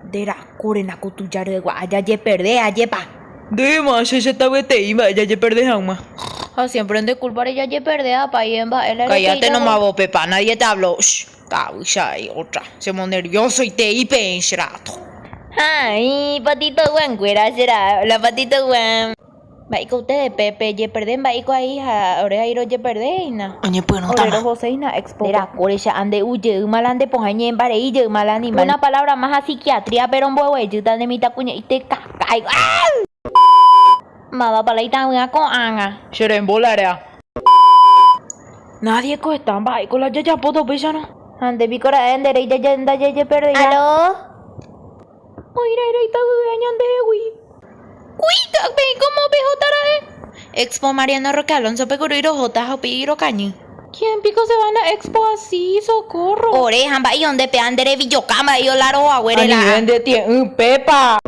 Nde rakórena ko tuja ryegua'a jajeperde ajépa. Ndéma che chetavyete'i mba'e jajeperde hag̃ua. Ha siempre nde kúlpare jajeperde apa ie mba'e la Cállate rekeíta nomás vos Pepa, nadie te habló. Shh, tavýcha ahí otra. Chemonerviosoitei peẽ che rato. Hãi, patito guan-kuéra che ra'a. Hola patito guan. Mba'éiko ustedes pe pejeperde mba'éiko aĩ ha ore aĩ rojeperde hína. Oñepyrũtama. Ore rohoseína expo-pe. Nde rakóre che ande u jeýma la nde pohã ñe'ẽmbarei jeýma la animal. Una palabra más ha psiquiatría-pe romboguejýta nde mitãkuña'ite kakái. Mávapa la itavýa ko'ág̃a. Che rembola rea. Nadie ko está mba'éiko la jajapóta upéicharõ. Ha nde piko ra'e nde rei ndajajeperdeiha. Aló. Oĩra'erõ itavy'a ñandehegui. Kuika, peẽ kómo pehóta ra'e? Expo Mariano Roque Alonso pe kurúi rohóta ha upéi rokañy. Quién piko se va la expo así, socorro. Ore ha mba'e onde péa nde revijoka mba'e ola rohaguére la. Anive nde tie'ỹ pépa.